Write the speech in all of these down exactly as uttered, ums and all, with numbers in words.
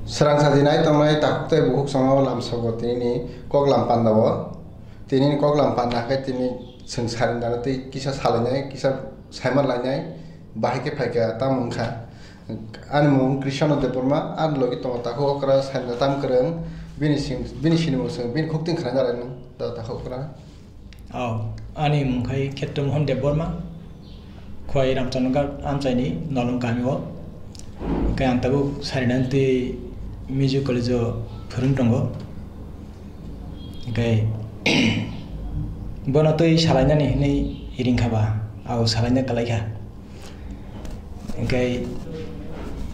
Srang sajinai tongnai takhuk tei bukhuk chwngno lamsogo tinini koklam pandao. Tinini koklam panda khe tini chwng sarindano tei kisa salainai, kisa saiman lainai, bahai khe phaikha tamo wngkha. Ani mung Krishna Debbarma, ani logi tongo takhuk okra Sainda Tamkwrwng, bini sing-, bini sinimung chwng bini khuk tin khnaina lainai takhuk okra. Oh, ani mung khai Khetra Mohan Debbarma, Khwai Ramchandra Ghat amchaini Nolong kami o. Hingke ang tabuk Sarinanti Music College o phwrwng tongo. Hingke bono twi salainani hinwi ringkha ba, au salaina kwlaikha. Hingke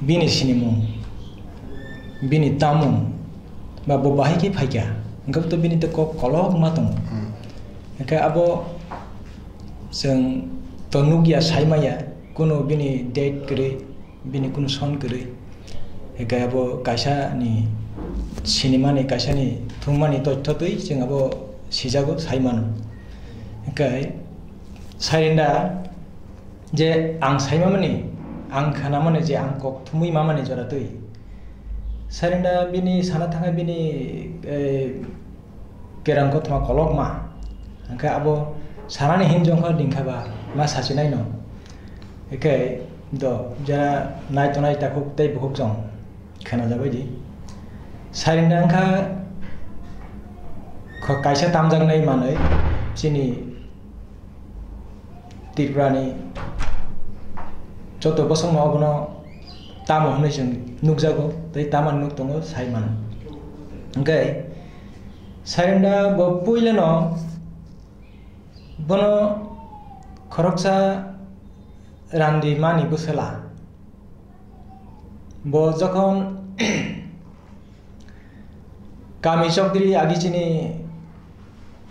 bini sinimung, bini tamung, ba bo bahai khe phaikha, hingke to bini to kok kolokma tongo. Hmm. Hingke abo chwng to nukya, saimaya, kunu bini date kwrwi, bini kunu son kwrwi. Hingke abo kaisa ni sinimani, kaisa ni thumani totho twi chwng abo sijago, saimano. Hingke Sarinda je ang saimamani, ang khanamani je ang kok thumwi mamani jora twi. Sarinda bini sana thangwi bini, eh, kerang kothoma kolokma. Hingke abo sanani hinjong kha dingkha ba ma sachinai no. Hingke do jara nai tongnai takhuk tei bukhuk chwng khena jabai di. Sarinda wngkha kho-, kaisa tamjaknai manwi chini Tripurani joto bosongno obono tamo hwnwi chwng nukjago tei tamani nuk tongo sai mano. Hwnkhe Sarinda bo puilano bono khoroksa randi mani bwswla. Bo jokhon kami chokdiri agi chini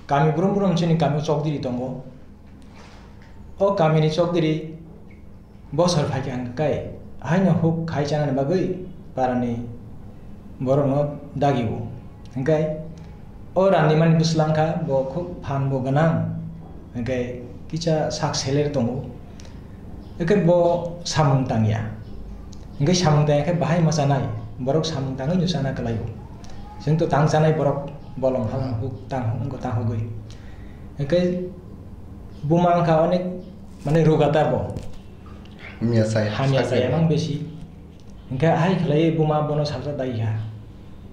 kami brum brum chini kami chokdiri tongo. O kamini chokdiri bosor phaikha hwnkhe haino huk khai chanani bagwi parani borokno dagio. Hwnkhe o randimani bwsla wngkha bo khub phan bo gwnang, hwnkhe kisa sak seler tongo. Hwnkhe bo samung tangya. Hwnkhe samung tangya khe bahai ma chanai, borok samung tangwi no chana kwlaio. Chwng to tang chanai borok bolong halang huk tang huk wngkha tang hugwi. Hwnkhe buma wngkha onek mane rugata bo. Hamya chaya, hamya chaya mang besi. Hingke ahai khlai buma bono salsa dai ha,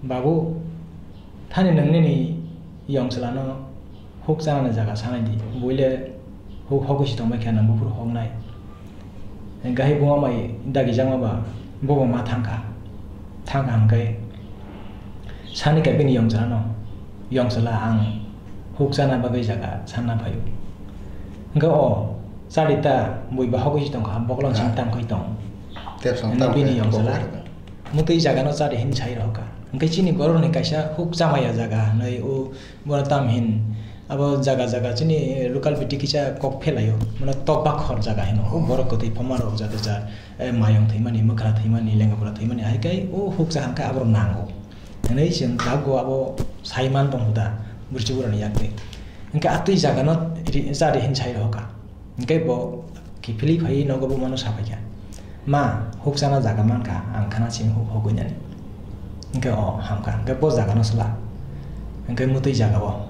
"Babu, thani nwng nini yong chwlano huk chanani jaga sanai di, buile huk hogwi si tongbai khe nwng buphuru hoknai." Hingke hai buma bai dagijakma ba bobo ma thangkha, thangkha hingke sani khe bini yong chwlano, "Yong chwla, ang huk chana bagwi jaga sanna phaio." Hingke o chari ta bui ba hogwi si tongkha, bokolo sing tang khoi tong. Tepsang hwnwi tam bini khe yong chwla bokol. Mwtwi jagano chari hin sai rw kha. Hwnkhe chini borokni kaisa huk chamaya jaga hwnwi o bono tam hin abo jaga jaga chini local biti kisa kok phelaio, mane tokba khor jaga hino. O borok kwtwi phoma rok jate cha, eh, mayung thwimani, mwkhra thwimani, lenga bwra thwimani, hai khe o huk cha hwnkhe aborok nango. Hwnwi chwng tabgo abo sai man tong huda, bwrwi chukurani yak twi. Hwnkhe atwi jagano ri-, chari hin sai rw kha. Hwnkhe bo kiphilwi phaiwi nogo bumano sa phaikha, "Ma, huk chana jaga mankha, ang khana simi huk hogwi nani." Hwnkhe, "O, hamkha." Hwnkhe bo jagano sla. Hwnkhe mwtwi jaga o.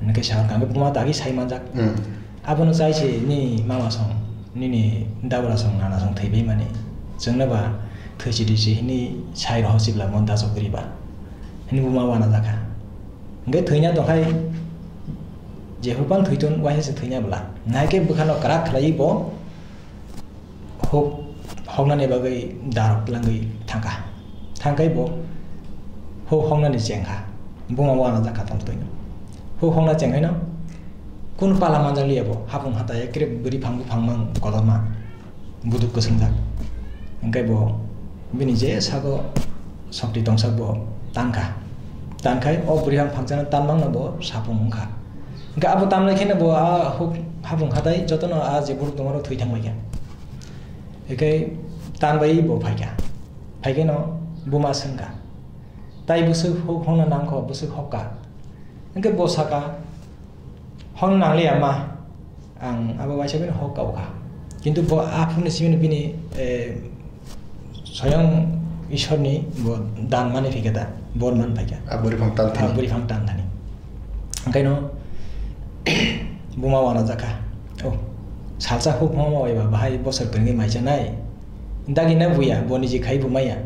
Hwnkhe sa hwnkha, hwnkhe buma dagi sai manjak. Hmm. Abono chai se ni mama song, nini dabra song, nana song thwi bai mani. Chwngno ba thwi si di si hini sai roho chibla mon da chok diri ba. Hini buma wana jakha. Hwnkhe thwina tongkhai, Jehovan thwiton waisa se thwina bwla. Naikhe bwkhano kwrak khlaiwi bo huk hoknani bagwi darok twlangwi thangkha. Thangkhai bo huk hoknani chengkha. Buma wana jakha tong twino. Huk hokna chengkhaino kunu pala manjakliya bo. Hapung hatai ekre bwrwi phang buphang mang kotorma. Buduk kwswngjak. Hwnkhe bo bini je sago sokti tongsak bo tankha. Tankhai o bwrwi hang phangchano tanmangno bo sapung wngkha. Hwnkhe abo tamlai kheno bo a huk hapung hatai jotono a je buduk tongmano thwi thangbaikha. Hwnkhe tanbai bo phaikha. Phaikheno buma swngkha, "Tai bwswk huk hokna nangkho, bwswk hokka?" Hwnkhe bo saka, "Hokna nangliya ma, ang abo waisa bini hok kaukha." Kintu bo aphuruni simi bini, eh, soyong Ishorni bo dan mani phaikha da, bor man phaikha. A bwrwi phang tan thani. A bwrwi phang tan thani. Hwnkhaino buma wana jakha. O, salsa huk phang ma waiba bahai bosor kwrwngwi maicha nai. Dagi na buya, bo niji khai bumaya.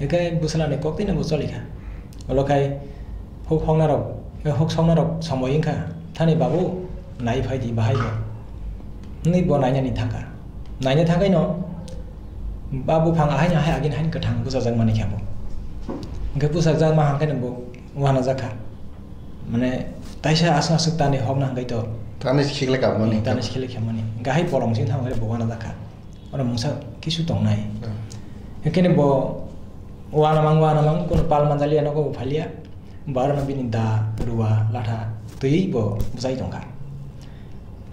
Hwnkhe bwswlani kok twi no bo cholikha. Olo khai huk phokna rok, huk sokna rok somoi wngkha. Thani babu, nai phai di bahai bo. Hwnwi bo nainani thangkha. Naina thangkhaino ba buphang ahaino hai agin hain kwthang bwsajak mani khe bo. Hwnkhe bwsajak ma hangkhe bo wana jakha. Mane taisa aswk aswk tani hokna hangkai to. Tani khiklai kabmani. Tani khiklai khabmani. Hwnkhe hai bolong sing thangkhe bo wana jakha. Oro mungsa kisu tongnai. Hmm. Hwnkhe bo wana mang wana mang kono pal manjaliya nogo bo phaliya. Bo aro no bini da, ruwa, latha twiwi bo bwchai tongkha.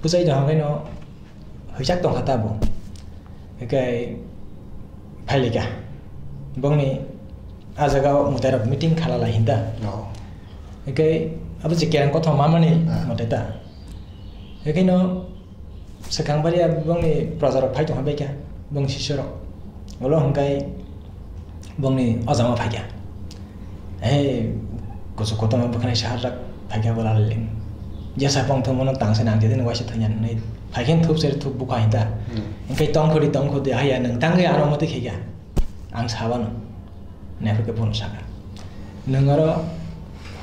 Bwchai tongkha khe no hwijak tongkha ta bo. Hwnkhe phailaikha. Bongni a jaga o mwtai rok meeting khala lai hinda. Oh. Hwnkhe abo je kereng kothoma mani Ah. mote ta. Hwnkhe no Swkang bari a bongni proja rok phai tongkha bai kha, bongni sisyo rok. Ulo hwnkhe bongni ojama phai kha. He, kuchuk kotorma bwkhanai sahar rak phai kha bwla le. Jesa pong thwngmano tang se nang je din waisa thwngya nai. Phai khe thup se thup bukha hinta. Hmm. Hwnkhe tong khudi tong khudi haya nwng tangwi ano mati khe kha. Ang sabano, naphikhe bono saka, "Nwng oro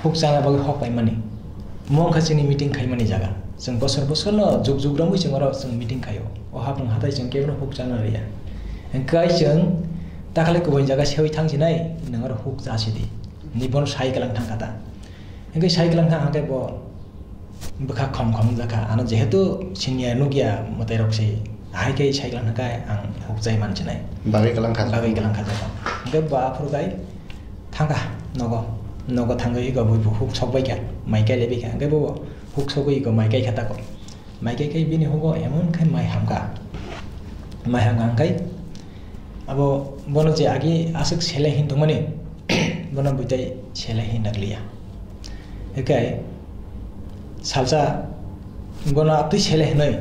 huk chana bagwi hok paimani. Mo wngkha chini meeting khaimani jaga. Chwng bosor bosor no juk juk romwi chwng oro chwng meeting khaio. O hapung hatai chwng kebono huk chana rwya. Hwnkhe chwng takhle kubun jaga sewi thang sinai, nwng oro huk cha sidi." Hinwi bono sai kwlang thang kha ta. Hwnkhe sai kwlang kha hwnkhe bo bwkha khom khom wngjakha. Ano jehetu siniya nukya mwtai rok se, ahai khe sai kwlang kha ang huk chai man sinai. Bagwi kwlang kha. Bagwi kwlang kha jaka. Hwnkhe bo aphuru bai thangkha nogo. Nogo thangwi ego bo huk sok bai kha, mai kai lai bai kha. Hwnkhe bo huk sogwi ego mai kai kha tako. Mai kai kai bini hugo emon khai mai hamkha. Mai hamkha hwnkhe abo bono je agi aswk sele hin tongmani, bono buitai sele hin dakliya. Hwnkhe salsa bono atwi sele hinwi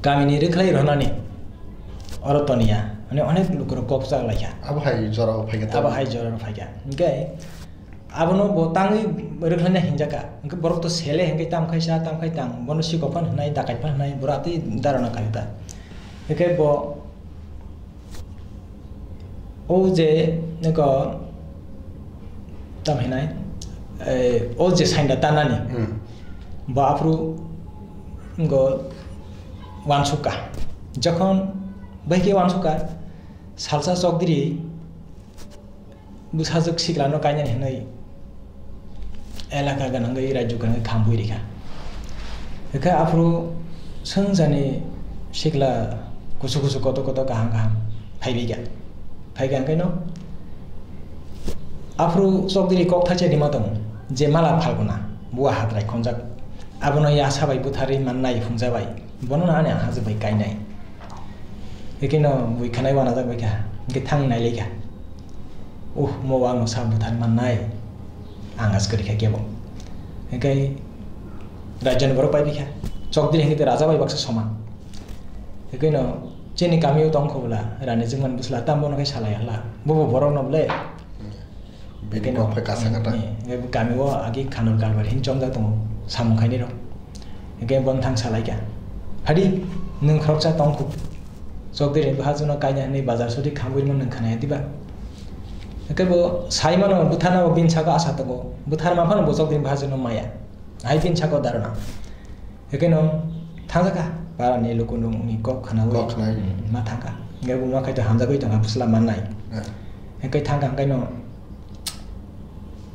kamini rwkhlai rwnani oro toniya. Mane onek lukurok kok chak laikha. Abo hai jorao phaikha. Abo hai jorao phaikha. Hwnkhe Abono bo tangwi rwkhlaina hinjaka. Hwnkhe borok to sele hwnkhe tam khai sa, tam khai tang. Bono sikok phan hwnai, dakai phan hwnai, borok atwi darana khaio ta. Hwnkhe bo o je nokho tam hinai, eh, o je sainda tanani, Hmm. bo aphuru wngkha wansukha. Jokhon bai khe wansukha, salsa chokdiri Bwsajwk siklano kainani hwnwi elaka gwnangwi, rajyo gwnangwi khambwi rikha. Hwnkhe aphuru swngjani sikla kusu kusu koto koto kaham kaham phaibaikha. Phaikha hwnkhe no aphuru chokdiri kok thaisa rima tongo je mala Phalguna, buwa hatrai khonjak. Abono yasa bai bwtharwi mannai phungjabai. Bono no ani ahajwk bai kainai. Hwnkhe no bui khanai wanajak bai kha. Hwnkhe thang nai lai kha. Uh, mo wangno sa buthar mannai. Ang as kwrwi kha kebo. Hwnkhe rajani borok pai bikha. Chokdiri hwnkhe raja bai baksa soman. Hwnkhe no chini kamio tong kho bwla, rani jwngmani bwsla tam bono khe salai hala. Bobo borok no ble. Bini kok phai kasa kata. Ni, ni, kami o agi khanur kalbar hin chomjak tongo, samung khaini rok. Hwnkhe bo thang salai kha. Phadi, nwng khoroksa tong khu. Chokdiri bahajwkno kaina hwnwi bazar sudi khambwi rwma nwng khanaya diba? Hwnkhe bo sai mano bwtharna bo bini saka asa tongo. Bwtharma phano bo chokdiri bahajwkno maya. Hai bini saka darana. Hwnkhe no thangjakha, parani luku nungni kok khnaui. Kok khnaui. Hmm, ma thangkha. Hwnkhe bo ma khai to hamjagwi tongkha, bwsla mannai. Ah. Hwnkhe thangkha, hwnkhe no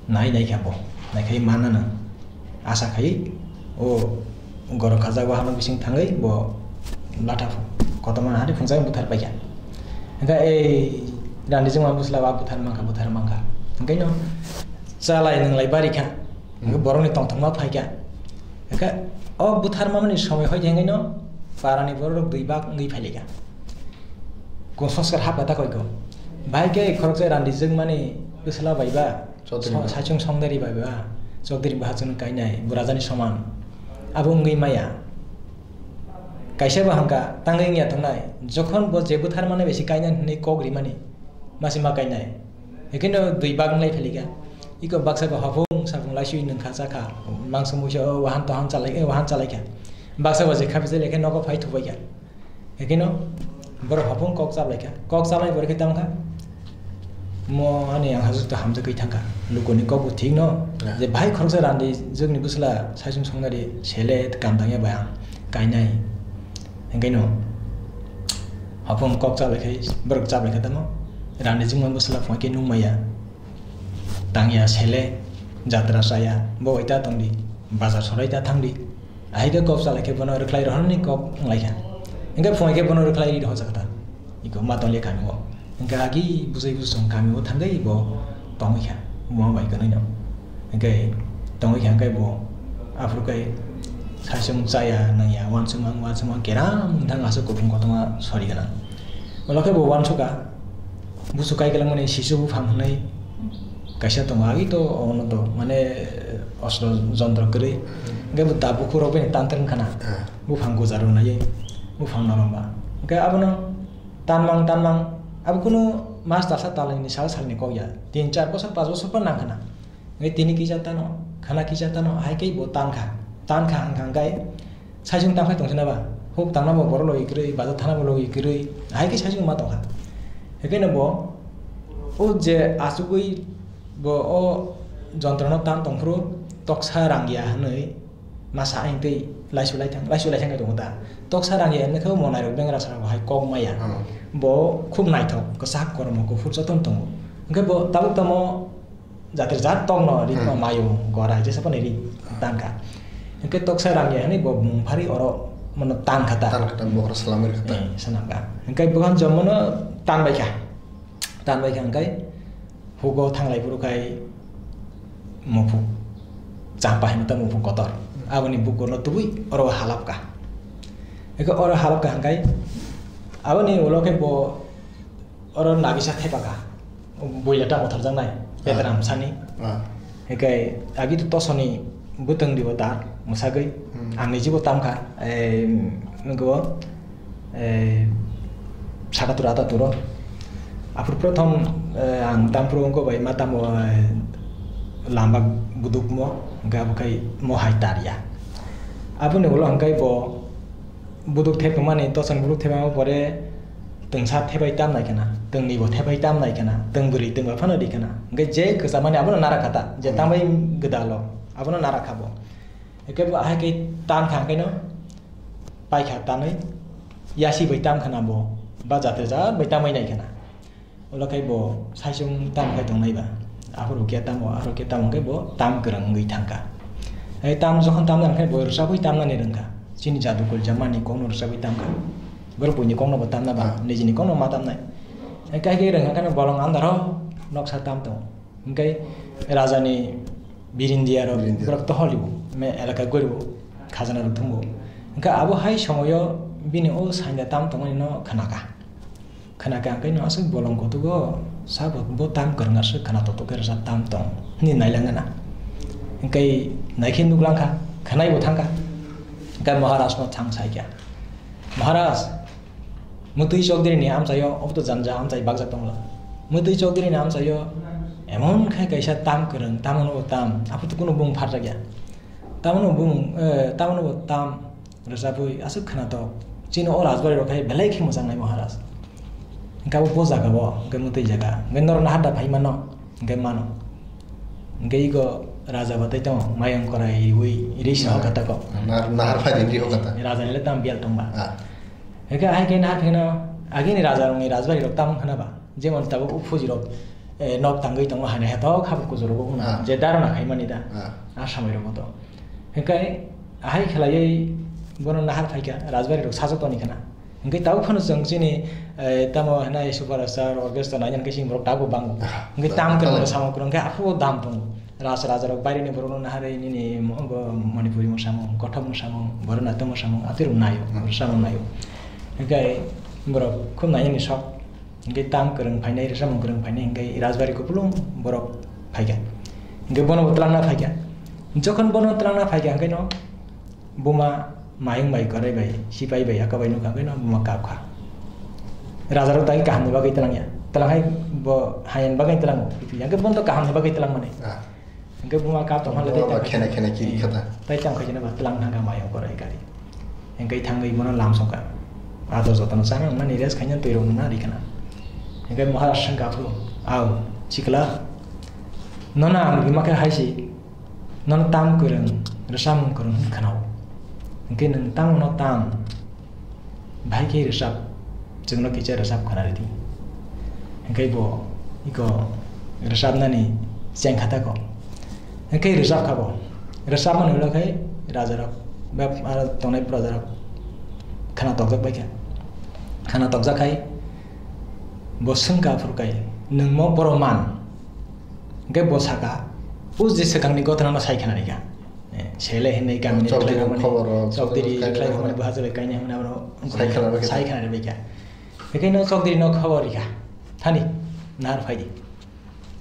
nai nai kha bo. Nai khai manna nang. Asa khai o gorok khajak o hama bising thangwi bo latha kotorma hari phunjak buthar paikha. Hwnkhe ei rani jwngma bwsla ba buthar mankha, buthar mankha. Hwnkhe no chalai nwnglai bari kha. Hwnkhe Hmm. borokni tongthokma phaikha. Hwnkhe o buthar mamani somoi hoi hwnkhe no parani borok rok dui bak wngwi phailika. Kung soskar hapkha ta koiko. Bahai khe khoroksa randijwk mani bwsla bai ba, Chaudhary so-, bai. Saichung Songdari bai ba, Chaudhary bahachwng kainai, bo rajani soman. Abo wngwi maya. Kaisa bo hangka, tangwi wngya tongnai. Jokhon bo je buthar mani bai se kainani hwnwi kok rimani. Masi ma kainai. Hekeno dui bak nai phelikha. Iko baksa bo hopung sapung laisui nungkha chakha. Mangsa muisa o wahan tohan chalai, eh, wahan chalaikha. Baksa bo je khapi chalai khe nogo phai thubaikha. Hekeno borok hopung kok chablaikha. Kok chablai borok khe tamkha. Mo ani ang hajuk to hamjagwi thangkha. Lukuni kok bo thik no. Ya. Je bahai khoroksa randi jwkni bwsla saisung songnari sele kam tangya bai ang kainai. Hingkhe no hopung kok chablai khai borok chablai kha tamo. Randi jwkma bwsla phunai khe nung maya. Tangya sele jatra chaya bo bai ta tongdi. Bazar sorai ta thangdi. Ahai khe kok chalai khe bono rwkhlai rohorni kok wnglaikha. Hingkhe phunai khe bono rwkhlai ri rohorjakha ta. Iko ma tonglia kami o. Hingkhe agi bujai bujai song kami o thangwi bo tongwi kha. Mo bai kwnwi no. Hingkhe tongwi kha hingkhe bo aphuru khe saichung chaya nangya wansukmang wansukmang keram wngthang aswk kuphung kotorma sori gwnang. Ulo khe bo wansukha. Busu kai kwlangmani sisu buphang hwnwi kaisa tongo, agi to ono to, mane, ostro jontro kwrwi. Hwnkhe bo da bukhuk rok bai tantrwng khana. Ah. Buphang guja rwnai, buphang noromba. Hwnkhe abono tanmang tanmang, abo kunu mas talsa talnwini sal salni kok ya. Tin char bosor, pas bosor phan nang khana. Hwnkhe tini kisa tano, khana kisa tano, hai khe bo tankha. Tankha hwnkha hwnkhe, Saichung tangkhai tongthina ba, huk tangna bo borok logi kwrwi, bazar thana bo logi kwrwi, hai khe saichung ma tongkha. Hekhe no bo, o je achugwi bo o jontro no tan tongphuru toksa rang ya hwnwi masa ayang twi laisu laithang, laisu laithang khe tongo ta. Toksa rang ya hwnwi khe o monai rok bengra sara bo hai kok maya. Hmm. Bo khub naithok, kwchak kormo kuphur jotono tongo. Hwnkhe bo tabuk tamo Jatir jat tokno ri Hmm. mayo gora jesa phano ri tangkha. Hwnkhe toksa rang ya hwnwi bo mung phari oro mano tangkha ta. Tangkha ta, bokhorok salamwi rwkha ta. Eh, sanamkha. Hwnkhe buhan jomono tanbaikha. Tanbaikha hwnkhe hugo thanglai phuru khai muphuk champa hinwi ta muphuk kotor. Aboni bukurno tubui oro halapkha. Hwnkhe oro halapkha hwnkhe aboni ulo khe bo Oro nagisa thepakha. Boila ta motharjaknai, Ah. Petram sani. Ah. Hekai agi to tosoni bwtwng dibo ta mwsagwi. Hmm. Ang nijibo tamkha, eh, nungkho, eh, sakatura ta turo. Aphuru prothom, eh, ang tamphuru wngkho bai ma tamo, eh, lamba budukmo, hwnkhe abo khai mo hai tarya. Aboni ulo hwnkhe bo buduk thepmani, tosoni buduk thepma pore, Twngsa thepai tam nai khna, twngni bo thepai tam nai khna, twng bwrwi twngba phano ri khna. Hwnkhe je kwchamani abono nara kha ta, je Hmm. tambai gwdalo, abono nara kha bo. Hwnkhe bo ahai khe tan kha hwnkhe no pai kha tanwi, yasi bai tam khna bo, ba jate jat bai tambai nai khna. Ulo khai bo saichung tam khai tong nai ba. Aphuru khe tamo, aphuru khe tamo hwnkhe bo tam kwrwng wngwi thang kha. Hai tam jokhon tam nang khe bo rwchabwi tam nani rwng kha. Chini jadu kulcha mani kokno rwchabwi tam kha. Borok buini kokno bo tam na ba, Ah. nijini kokno ma tam nai. Hai kai kai rwng kha kheno bolong andaro noksa tam tongo. Hwnkhe raja ni birindia rok, Birindia. borok tohol bo, me elaka gori bo, khajana rok thung bo. Hwnkhe abo hai somoyo bini o sainda tam tongmani no khna kha. Khna khe ang khe no aswk bolong kotogo, sabo bo tam kwrwng aswk khna totok khe rwchap tam tong hwnwi nai lang gana. Hwnkhe nai khe nuk lang kha, khwnai bo thang kha. Hwnkhe Maharaj no thang sai kha, "Maharaj, mwtwi chokdiri ni amchaio, obo to janja amchai bakjak tongla. Mwtwi chokdiri ni amchaio emon khai kaisa tam kwrwng, tamo no bo tam, aphuru to kunu bung pharjak ya." Tamoni bumung, eh, tamoni bo tam rwchapwi aswk khwnatok. Chini o rajbari rok khe belai khe mwchang nai Maharaj. Hwnkhe abo bo jaga o, hwnkhe mwtwi jaga. Hwnkhe norok nahar da phai mano, hwnkhe mano. Hwnkhe ego raja bo tei tongo, mayung korai riwi, ri se Ah. hokha tako. Nahar, nahar phai di, ri hokha ta. Raja ni le tam biyal tong ba. Ah. Hwnkhe ahai khe nahar phai no, agini raja rok ni rajbari rok tam wng khna ba. Jemon tabuk o phuji rok, eh, nok tangwi tongo, haino hetok habuk kuchuk rogo wngno, Ah. je dharana khaimani da, Ah. a samai rogo to. Hwnkhe ahai khlaiwi bono nahar phaikha, rajbari rok sajak toni khna. Hwnkhe tabuk phano chwng chini, eh, tamo hinai superstar orchestra naina hwnkhe chini borok tabuk bango. Ah. Hwnkhe tam Tam kwrwngno kwrwng. Samung kwrwng khe aphuru dam tongo. Raj raja rok baireni borokno naharwi nini mo-, bo Manipuri mwsamung, Kothok mwsamung, Bharatanatyam mwsamung, atwirok naio, Hmm. rwchapmung naio. Hwnkhe borok khub nainani sok. Hwnkhe tam kwrwng phainai, rwchapmung kwrwng phainai, hwnkhe rajbari kupulung borok phaikha. Hwnkhe bono bo twlangna phaikha. Jokhon bono twlangna phaikha, hwnkhe no buma mayung bai, kwrai bai, sipai bai, aka bai nukha, hwnkhe no buma kapkha. Rajarok dagi kahamni bagwi twlangya. Twlang hai bo hayan bagwi twlango. Hingke bono to kaham ni bagwi twlang mani. Ah. Hingke buma kap tong hale Buma tei ba tang khena khena kiri khata. Tai tang khaijana ba twlang thangka mayo korai kari. Hingke thangwi bono lam soka. Ado jotono chana nani rest khaina twi rok na ri khana. Hingke Maharaj sengka phuru. Au, chikla. Nono ang bima khe haisi. Nono tam kwrwng, rwchapmung kwrwng hwn khwnao. Hingke nwng tamo no tam. Bahai khe rwchap, chwngno kisa rwchap khwna ridi. Hingke bo iko rwchapnani cheng kha tako. Hingke rwchap kha bo. Rwchapmani ulo khai rajarok, ba aro tongnai prajarok khana tokjak bai kha. Khana tokjak khai bo swngkha phuru kai, "Nwng mo boro man?" Hingke bo saka, "O je swkangni gothanano sai khna rikha." Eh, sele hinwi kamini Chokdiri rwkhlai rok, rwmani, khobor rok, chokdiri chokdiri rwkhlai rok, rwmani bo hajalai kainai hwnwi abono sai khna rwbaikha. Sai khna rwbaikha. Hingke no chokdiri no khobor rikha. Thani, nahar phaidi.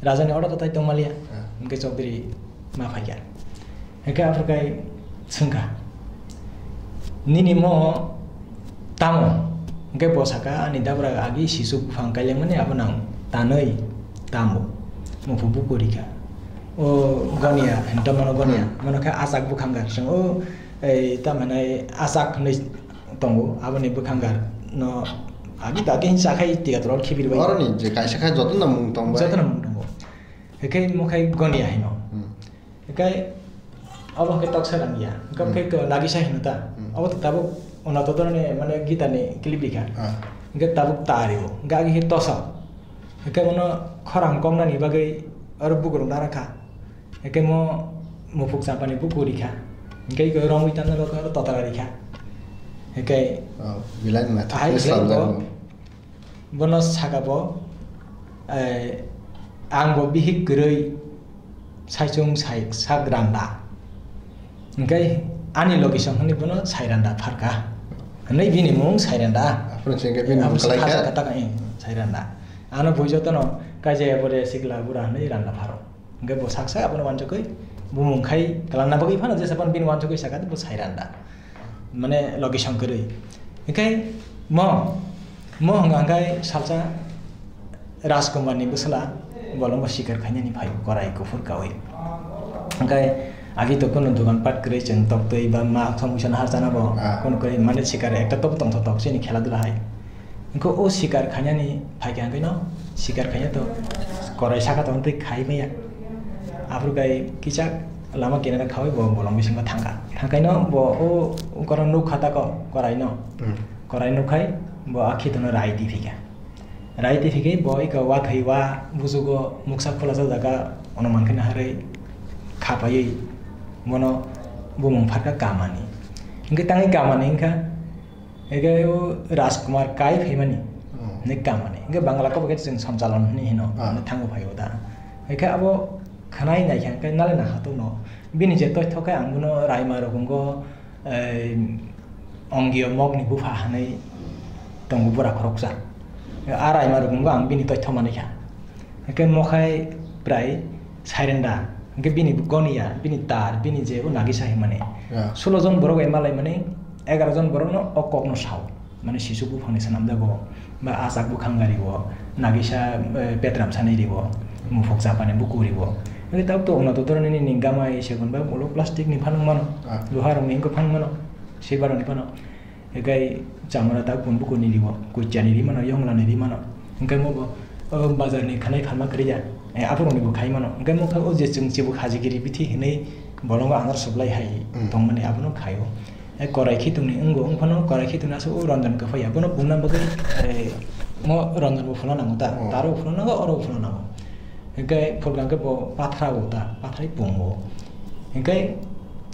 Rajani order to tai tongmaliya. Ah. Hingke chokdiri ma phaikha. Hingke aphuru kai swngkha. Nini mo tamo? Hingke bo saka, "Ani dabra agi sisuk buphang kailengmani, abo nang tanwi tamo? Muphu buku rikha." O gonia, hinta mano gonia. Hmm. Mano khe achak bukhang gar. Chwng o, ei, tamo hinai achak hinwi tongo, aboni bukhang gar. No, agi to agi hinsa khai tiga tolor khibir bai. Oroni je kaisa khai jotono mung tong bai. Jotono mung tongo. Hingke mo khai gonia hino. Hmm. Hingke abo hingke toksa rang ya. Hingke Hmm. khe ko nagisa hino ta. Hmm. Abo to tabuk ono to dorone mane Gita ni clip rikha. Ah. Hingke tabuk ta rio. Hingke agi khe tosa. Hingke bono khorang kong nani bagwi aro bugrung dara kha. Hingke mo mupuk chapani buku rikha. Hingke ko romwi tanna bagwi aro totara rikha. Hingke Oh, bilai na ahai thokle khe salda bo. Bono saka bo, eh, ang bo bihik kwrwi saichung sai sak randa. Hingke ani location hwnwi bono sai randa pharka. Hwnwi bini mung sai randa. Aphuru se hingke bini Aphuru mung se kalai kha kha? Jaka taka, eh, sai randa. Ano bui jotono kaijaya bore sikla bura hwnwi randa pharo. Hingke bo saksa abono wansugwi bumung khai kwlangna bagwi phano jesa phano bini wansugwi saka bo sai randa. Mane logi songkwrwi. Hingke mo, mo hwnka hwnkhe salsa Rajkumar ni bwsla bolongbo sikar khainani phaio korai kuphur kaui. Hingke agi to kunu dogan pat kwrwi chwng toktwi ba ma thong wisa nahar chana bo Ah. kunu kwrwi mane sikar ekta tobo tongthotok chini khela dula hai. Hingke o sikar khainani phaikha hingke no sikar khaina to korai saka tong tei khai maya. Aphuru kai kichak lama kinaro khaui bo bolong bisingo thangkha. Thangkaino bo o korang nukha tako koraino. Hmm. Korai nukhai bo akhi tono rai tiphikha. Rai tiphikhe bo ika wathai wa bujugo muksa khulajak jaga ono mankhe naharwi khapaiwi bono bumung pharkha kamani. Hingke tangwi kamani wngkha. Ege o Rajkumar kai phaimani Oh. hinwi kamani. Hingke Bangla kok bai khe chwng Sanchalan hinwi hino, Ah. hinwi thango phaio da. Hingke abo khanai naikha hingke nalai naha tongno. Bini je toitho khe ang bono Raima Rugungo, eh, Ongio Mokni bupha hinwi tongo bura khoroksa. A Raima Rugungo ang bini toitho manikha. Hingke mokhai prai sairenda. Hingke bini gonia, bini tar, bini je o nagisa himani. Ya. Sulo jon borok bai malaimani, egaroh jon borokno o kokno sao. Mane sisuk buphangni swnamjago, ba achak bukhang gari o, nagisa, eh, petram sanai ri o, muphuk chapani buku ri o. Hingke tabuk to unato doroni nini gamai segun ba ulo plastic ni phanang mano, Ah. luha rokni hingke phanang mano, silver rokni phano. Hingke chamara ta kun buku ni ribo, kuchani ri mano, yongla ni ri mano. Hingke mo bo, o, bazar ni khanai phalma kwrwi ya. E, aphuru ni bo khai mano. Hingke mo kha o je chwng chibu hajigiri bithi hinwi bolongo anar sublai hai Hmm. tongmani abono khaio. E, korai khitung ni wngo, wng phano korai khitung ni aswk o Ranjan kwphai ya. Bono bungna bagwi, e, mo Ranjan bo phano nango ta. Hmm. Taro bo phano nango, oro bo phano nango. Hingke phulkang khe bo pathra bo ta, pathrai pungo. Hingke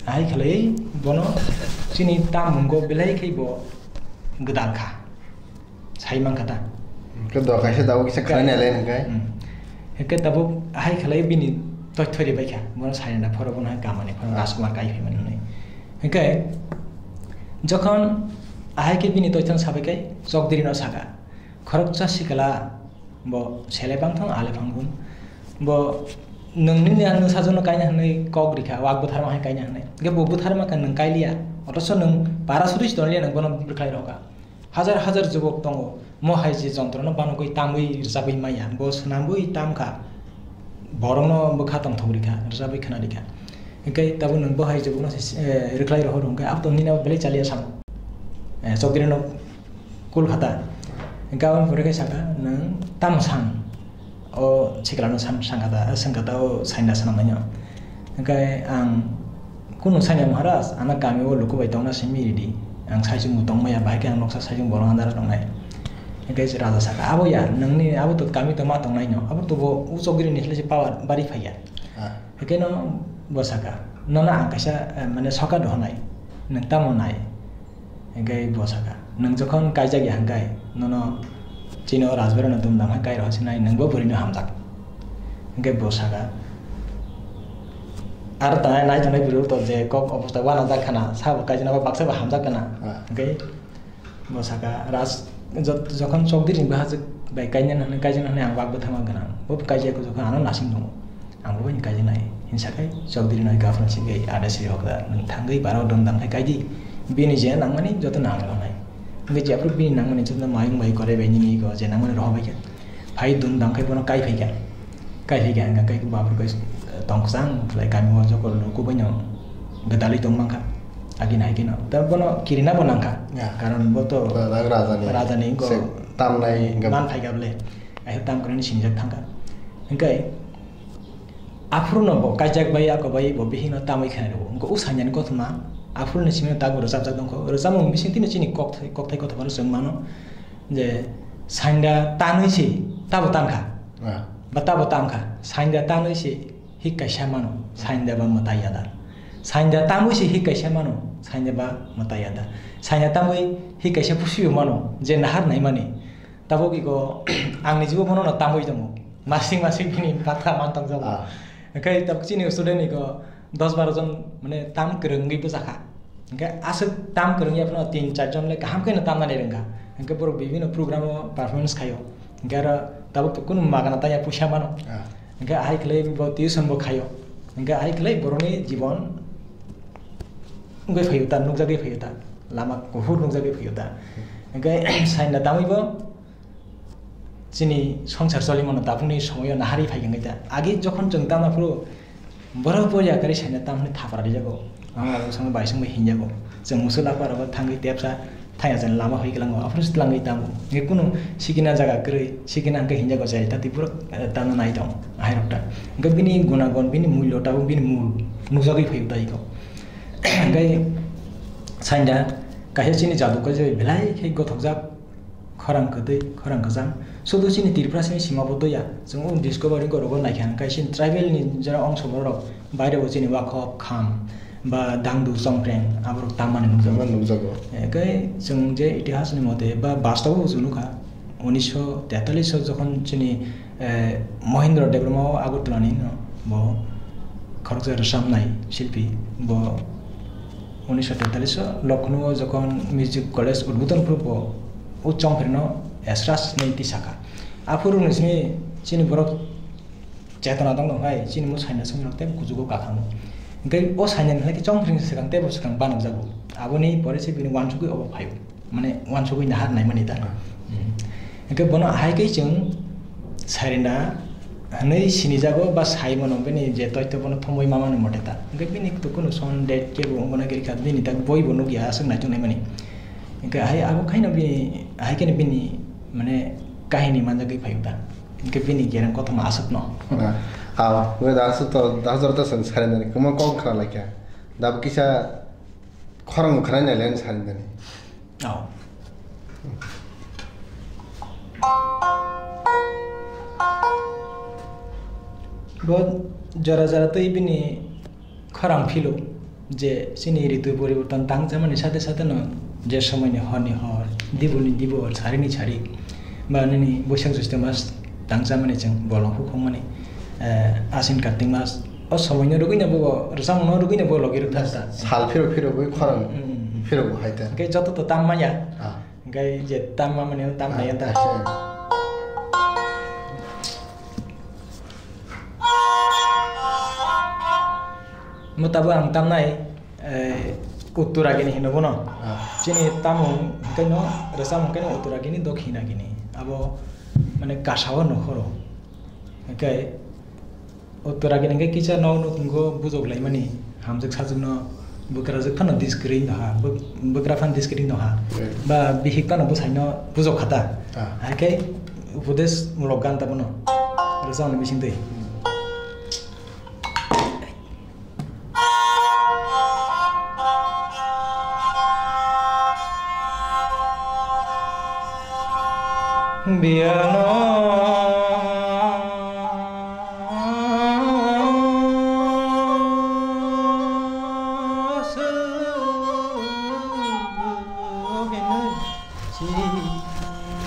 ahai khlaiwi bono chini tamungo belai khe bo gwdal kha. Sai man kha ta. Hingke do kaisa dago kisa Hingke khlai nai lai hingke. Hmm. Hingke tabuk ahai khlaiwi bini toitho ri bai kha. Bono sai na phoro bono hai kamani phoro Rajkumar kai phaimani hwnwi. Hingke jokhon ahai khe bini toitho sabai khe chokdiri no saka. Khoroksa sikla Bo sele bangthong ale phangthong. Bo nwng nini ano sajwkno kaina hwnwi kok rikha, wak bwtharma hai kaina hwnwi. Hwnkhe bo bwtharma khe nwng kailiya. Othocho nwng para suri se tonliya, nwng bono bwrwkhlai rohorkha. Hajar hajar jubok tongo. Mo hai je jontro no banogwi tamwi rwchabwi maya, bo swnamwi tam kha, borok no bwkha tongthok rikha, rwchabwi khna rikha. Hwnkhe tabuk nwng bo hai je bono se, eh, rwkhlai rohor hwnkhe abo to nini abo belai chaliya samo. Eh, chokdiri no kul khata. Hwnkhe aboni pore khe saka, "Nwng tamo san?" O sikla no san, sangkha ta, sangkha ta o saina swnam nai no. Hwnkhe ang, "Kunu sanya Maharaj, ano kami o luku bai tongna simi ridi. Ang saichung bo tong maya, bahai khe ang noksa saichung bolong andar tongnai." Hwnkhe raja saka, "Abo ya, nwngni abo to kami to ma tongnai no, abo to bo u chokdiri ni hwlai se power bari phaiya." Ah. Hwnkhe no bo saka, "Nono ang kaisa, eh, mane sokat rohonai, nwng tamo nai?" Hwnkhe bo saka, "Nwng jokhon kaijak ya hwnkhe nono chini o rajbari no dum dam hai kai rohor sinai, nwng bo bwrwi no hamjak." Hwnkhe bo saka, "Aro tanai nai tongnai bwrwi to je kok obostha uanajak khana, sabo kaijak nabo baksa bo hamjak khana." Ah. Hwnkhe bo saka, "Raj, jot-, jokhon chokdiri ni bahajwk bai kainani hwnwi, kaijak nani ang wak bwtha ma gwnang, bo kaijak jokhon ano nasing tongo." Ang bo bai kaijak nai, hinsa khai chokdiri nai gafran singwi ada siri hokda, nwng thangwi barao dum dam khai kaidi, bini je nangmani joto nang rwnai. Hwnkhe jephru bini nangmani joto mayung bai kore bai nini ego je nangmani rohor bai kha. Phai dum dam khai bono kai phai kha. Kai phai kha hwnkhe kai bafru kai tong kwchang khlai kami o jokol luku bai no gwdalwi tong mankha. Agi nai khe no. Ta bono kirina bo nangkha. Ya. Karon bo to Ba-, ba rajani. Rajani go. Se tamnai hwnkhe Man phai kha bole. Ai tam kwrwini singjak thangkha. Hwnkhe Aphuru no bo kaijak bai, ako bai bo bihik no tamwi khainai rwo. Wngkha o sainani kothoma, aphuru ni simi tak bo rwchapjak tongkho. Rwchapmung bising tini chini kokthai, kokthai kothoma no chwng mano je sainda tanwi se tabo tankha. Ah. Ba tabo tankha. Sainda tanwi se hik kaisa mano. Sainda ba mwtai yada. Sainda tamwi se hik kaisa mano. Sainda ba mwtai yada. Sainda tamwi hik kaisa pusi bo mano. Je nahar naimani. Tabuk iko ang nijibo bono no tamwi tongo. Masing masing bini bakha man tong jago. Ah. Hwnkhe tabuk chini student iko dos baro jon mane tam kwrwngwi bwchakha. Hwnkhe aswk tam kwrwngya phano tin char jon le kaham khe no tamnani rwngkha. Hwnkhe borok bibino program o performance khaio. Hwnkhe aro tabuk to kunu magana tanya puisa mano. Ah. Hwnkhe ahai khlai bo tuition bo khaio. Hwnkhe ahai khlai borokni jibon wngwi phaio ta, nukjagwi phaio ta. Lama kuphur nukjagwi phaio ta. Hwnkhe saina tamwi bo chini songsar cholimano tabukni somoio naharwi phai wngwi ta. Agi jokhon chwng tamo phuru borok bo yakarwi saina tamni thapra rijago. Ang abo songwi bai songwi hinjago. Chwng musu lapa rogo thangwi tepsa thaya jan lama hoi kwlango. Aphuru se twlangwi tamo. Nge kunu sikina jaga kwrwi, sikina hwnkhe hinjago chai ta twi borok, eh, tamo nai tong. Ahairok ta. Hwnkhe bini gunagon, bini mulyo tabuk bini mul nukjagwi phaio ta iko. Hwnkhe saina kaisa chini jadu kaisa belai khe gothokjak. Khorang kwtwi, khorang kwchang. Sudu chini Tripura simi sima bo doya. Chwng o Discovery gorogo naikha hwnkhe chini tribal ni jora ongso borok baire bo chini Wakhok, Kham, ba Dangdu, Chongpreng, aborok tangmani nukjago. Tangmani nukjago. Hwnkhe chwng je itihas ni mote ba bastobo bo chwng nukha, unisho tetallis o jokhon chini, eh, Mohindra Debbarma o Agartala ni no bo khoroksa rwchapnai silpi bo unisho tetallis o Lucknow o jokhon music college udbodon phuru bo o Chongpreng no Esras hinwi twi sakha. Aphuru ni simi chini borok chetona tong tong hai, chini mo saina songwi rok tei kuchugo kakhango. Hwnkhe o saina ni hai khe Chongpreng swkang tei bo swkang banokjago. Aboni pore se bini uansugwi obo phaio. Mane uansugwi nahar naimani ta. Hmm. Hwnkhe bono ahai khe chwng sairenda hwnwi sinijago ba sai mano bini je toito bono thumwi mamani mote ta. Hwnkhe bini to kunu son date kebo wngna giri kha, bini tak boi bo nukya aswk naituk naimani. Hwnkhe ahai abo khaino bini, ahai kheno bini mane kahini manjagwi phaio ta. Hwnkhe bini gereng kothoma aswkno. Ah, ah, hwnkhe da aswk to, da jora to chwng sairendani kwma kok khna laikha. Da bo kisa khorang bo khna nai le sairendani. Oh. Bo jora jora twi bini khorang philo je chini ritu poriborton tang chamani sate sate no je somoini horni hor, diboni dibor, sarini sari, ba nini Boisak Joisto mas tang chamani chwng bolong hukhukmani, eh, Asin Kartik mas, o somoino rwgwino bo rwchapmungno rwgwino bo logi rwkha ta. Sal phiro phiro bo khorang Hmm. phiro bo hai ta. Hwnkhe joto to tam manya. Ah. Hwnkhe je tam mamani tam Ah, nai ta. ah, Mo tabuk ang tamnai, eh, Uttoragini hino bono. Ah. Chini tamo hwnkhe no, rwchapmung hwnkhe no Uttoragini, Dokhinagini. Abo mane kasao nokhoro. Hwnkhe Uttoragini hwnkhe kisa nok nukhungo bujok laimani, hamjwk sajwkno bwkrajwk phano dis kwrwi no ha, bwk-, bwkra phano dis kwrwi no ha. Right. Ba bihik phano bwsaino bujok kha ta. Ah. Hakhe upodesh mulok gan ta bono. Rwchapmani bisingtwi. Hmm. Biyano sugini si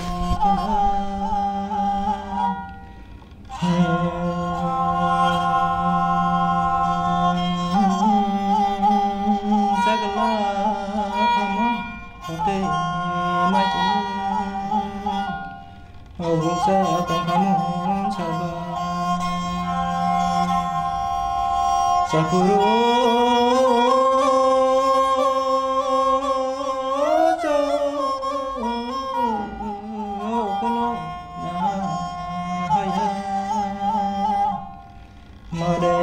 Mare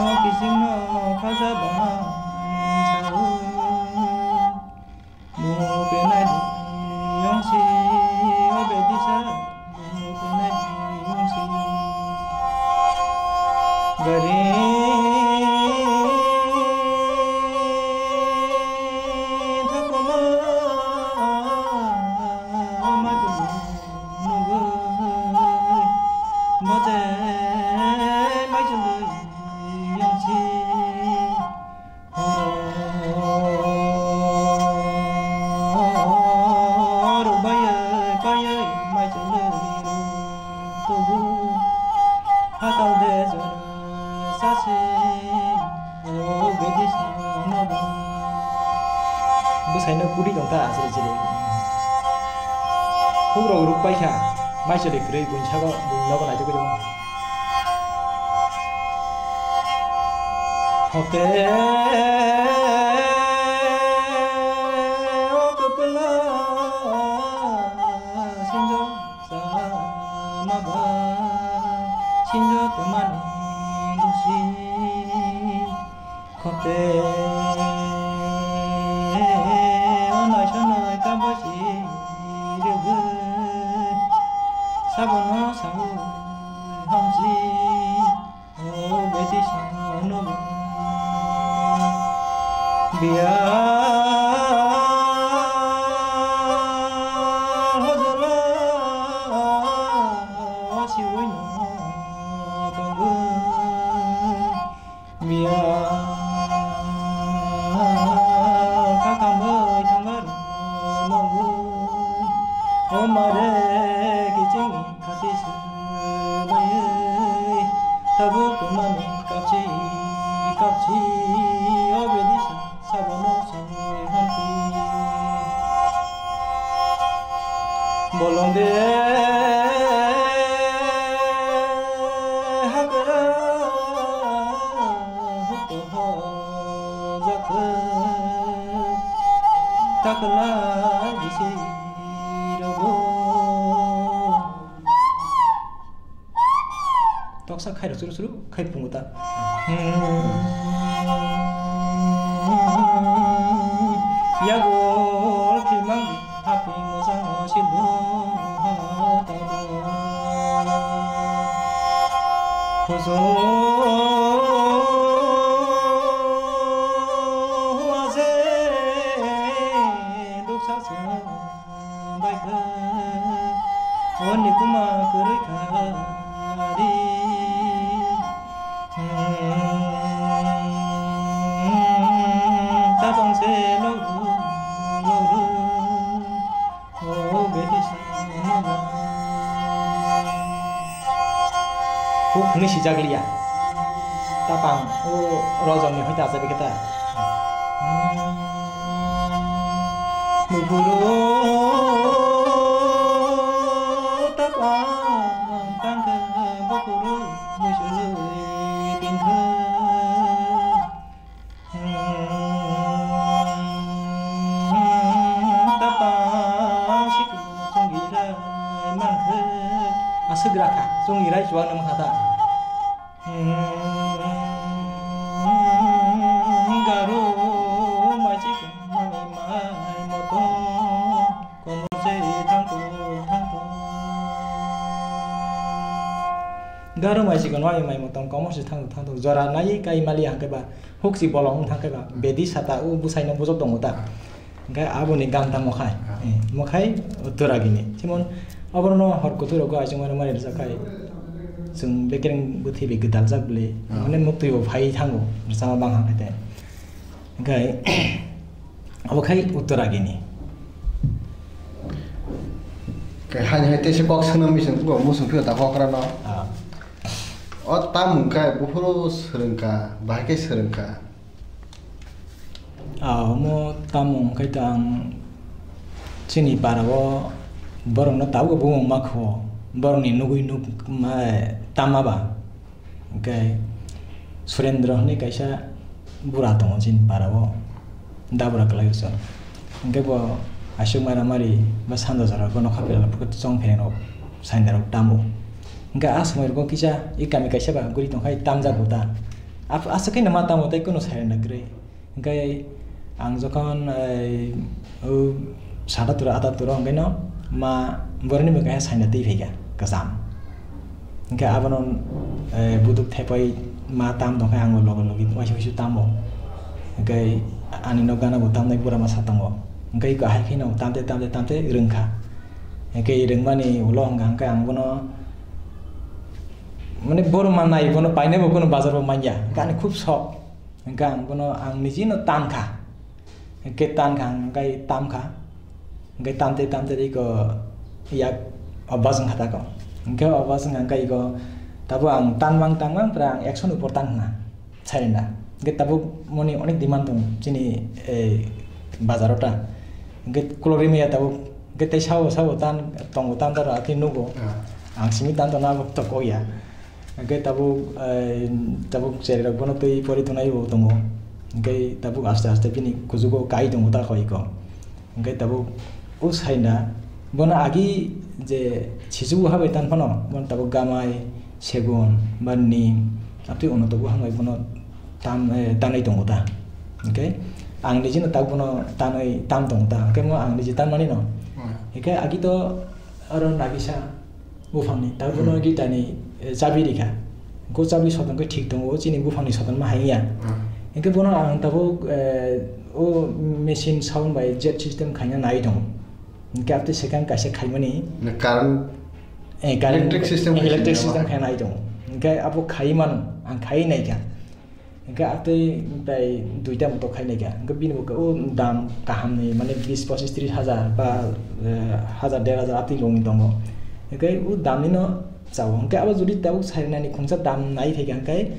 o kisingno khaja bang sao. Mo penai yongsi o bedisa. Mo penai yongsi. Gari thakoma. Nugwi bote maichwlwi yongsi. Rwbaiwi paiwi maichwlwi tubu. Hatal de jora sasi. Bwsaino kuri tong ta aswk chiri. Hukrok ruk paikha, maichwlwi kwrwi buini sago buini nogo naitugwi tongo. Hote o kwpla sinjo. Sama ba sinjo twmani dusi khote o naisonoi kabosi rwgwi sabono sao hamsi. O beti sano biya hojolo siwino tonggo biya kakam bai tonggar mongo o mare kiching. Khati swbaiwi tabuk mani kapchi kapchi o bedisa sabono songwi hwnti. Bolong de hakra hukto ho jakha takla bisi rogo. Toksa khairo churu churu khai pungo ta. Yago khimang happy mosang sidu. Kuso aje duksa se. Baikha oni kuma kwrwi kha ri. Tabang se logro logro o beti sa. Huk hwnwi sijak liya. Tapang o rojongni hoi ta achabi khe ta. Buphuru tapang tangkha buphuru muisulwi tingkha. Rakha, chwng irai chuwak nang kha ta. Garo maisi mami mai moto komor se thang to thang to. Garo maisi mami mai moto komor se thang to thang to. Jora nai kai mali hangke ba huk si bolong thang ke ba bedi sata u busai no bujok tongo ta. Hingke aboni gan tamo khai. Ah. Eh, mo khai uttor agini. Jemon, oborno hor kuthur rogo achukmani mari rwjak khai. Chwng bekereng bwthwi bai gwdal jak bwle. Ah. Mane muktwi bo phai thango, rwchapma bang hang khai te. Hingke, abo khai uttor agini. Ke hai hai te se kok swnam mi sung ko musung phio ta kok rano. Ah. O tam hwnkhe buphuru swrwngkha, bahai khe swrwngkha. Ah, omo tamo hwnkhe ta ang chini para o borokno tabuk bumung ma kho, borokni nugui nuk ma tama ba. Hwnkhe Surendra hwnwi kaisa bura tongo chini para o, dabra kwlai o chwng. Hwnkhe bo aswk mara mari ba sanda jora bo nokha pela chong phereng rok sainda rok tamo. Hwnkhe a swmai rok kisa i kami kaisa ba guri tongkhai tamjago ta. Ap-, aswk khe no ma tamo tei kuno sai rwna kwrwi. Hwnkhe ang jokhon, eh, o sata turo ata turo hwnkhe no ma boroni bo kaisa saina twi phaikha kwcham. Hwnkhe abono, eh, buduk thepai ma tam tongkhe ang bo logi logi waisa waisa tamo. Hwnkhe ani nok gana bo tamnai bura masa tongo. Hwnkhe eko hai kheno tamte tamte tamte rwngkha. Hwnkhe rwngmani ulo hwnkha hwnkhe ang bono mane boro mannai bono painai bo kuno bazar bo manya. Hwnkhe ani khub sok. Hwnkhe ang bono ang niji no tankha. Hwnkhe tankha ang hwnkhe tamkha. Hwnkhe tamte tamte iko yak obas wngkha tako. Hwnkhe obas wngkha hwnkhe iko tabuk ang tanmang tanmang pura ang ekshoni upor tankha na saina. Hwnkhe tabuk moni onek demand tong chini, eh, bazaro ta. Hwnkhe kulori maya tabuk hwnkhe tei sao sao tan tongo tan taro atwi nugo. Ah. Ang simi tan tona abo toko ya. Hwnkhe tabuk, eh, tabuk cherai rok bono twi pori tongnai bo tongo. Hwnkhe tabuk aste aste bini kuchugo kai tongo ta koi ko. Hwnkhe tabuk o saina bono agi je sisu ha bai tan phano bono tabuk gamai, segun, ba nim, abtwi ono tabuk hambai bono tam, eh, tanai tongo ta. Hwnkhe ang nijino tabuk bono tanai tam tongo ta. Hwnkhe mo ang niji tanmani no. Hmm. Hwnkhe agi to aro nagisa. Buphangni, tabuk bono Hmm. gitani, eh, chabi rikha. Hwnkhe o chabi soton khe thik tongo, o chini buphangni soton ma hai ya. Hmm. Hwnkhe bono ang tabuk, eh, o machine sound bai jet system khaina nai tongo. Hwnkhe abtwi swkang kaisa khaimani. Na current, Eh, current, electric system electric khaisani system naima? Khaina nai tongo. Hwnkhe abo khaiman, ang khai naikha. Hwnkhe atwi tai duita moto khainai kha. Hwnkhe bini bo khe o dam kahamni, mane, bis, pochis, tris hajar ba, eh, hajar, der hajar atwi longni tongo. Hwnkhe o damni no chao. Hwnkhe abo jodi tabuk sarinani khungsa dam nai phaikha, hwnkhe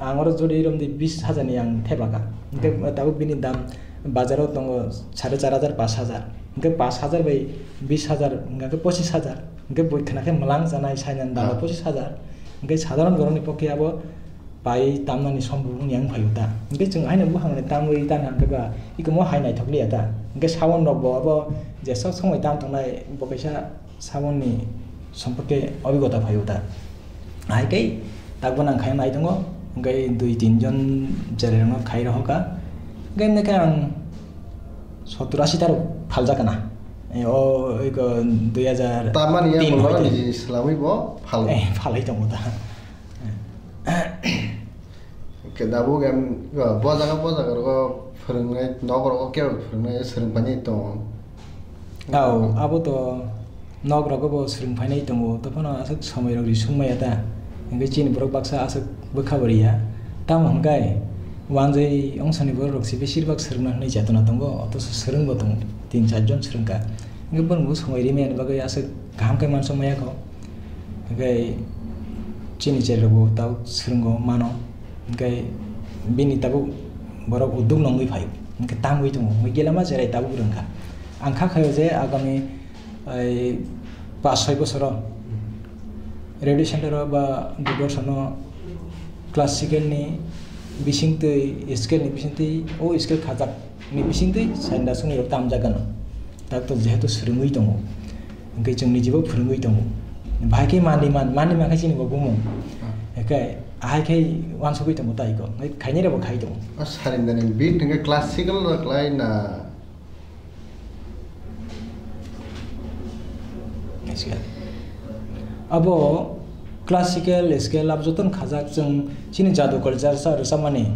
ang oro jodi romdi bis hajar ni ang thepakha. Hwnkhe Hmm. tabuk bini dam bazaro tongo sare char hajar, pas hajar. Hwnkhe pas hajar bai bis hajar, hwnkhe pochis hajar. Hwnkhe boi khna khe mwlang chanai sainani dam Ah. pochis hajar. Hwnkhe sadharon borokni pokhe abo pai tamnani sombhob wngya wng phaio ta. Hwnkhe chwng haino buphangni tamwi tana hwnkhe ba ikomo hai naithok liya ta. Hwnkhe sound rokbo abo jesok songwi tam tongnai bo kaisa sound ni somporke obhigota phaio ta. Hai khe takbo nang khaina nai tongo, hwnkhe dui tin jon cherai rokno khai rohor kha. Hwnkhe hwnkhe ang sottur ashi ta rok phaljak kana. E, o, iko dui hajar tin Tamani ya hai bolong khe. Niji swlamwi bo phal. Eh, phalai tongo ta. Hwnkhe tabuk em, bo jaga, bo jaga rogo phwrwngnai, nok rogo kebo phwrwngnai, swrwng painai tongo. Au, abo to nok rogo bo swrwng painai tongo, tophano aswk somoi rok risuk maya ta. Hwnkhe chini borok baksa aswk bwkha bo riya. Tamo hwnkhe wanjwi ongsoni borok rok se besir bak swrwngna hwnwi chetona tongo, otoso swrwng bo tongo, tin char jon swrwngkha. Hwnkhe bono bo somoi rimani bagwi aswk kaham khe mansa maya kho. Hwnkhe chini cherai rokbo tabuk swrwngo mano. Hwnkhe bini tabuk borok udduk nongwi phaio. Hwnkhe tamwi tongo. Hwnkhe gila ma cherai tabuk rwngkha. Ang kha khaio je agami, ai, pas soi bosoro radio center o ba Doordarshan o classical ni bisingtwi, scale ni bisingtwi, o scale khajak ni bisingtwi sanda songwi rok tamjak gano. Tabuk to jehetu swrwngwi tongo. Hwnkhe chwng nijibo phwrwngwi tongo. Bahai khe manwi man, manwi man khe chini bo bumung. Hwnkhe ahai khe uansugwi tongo tai kok. Khainai rokbo khai tongo. O sarindani beat hwnkhe classical rok lai na? Scale. Abo classical scale abo jotono khajak, chwng chini jadu culture sa rwchapmani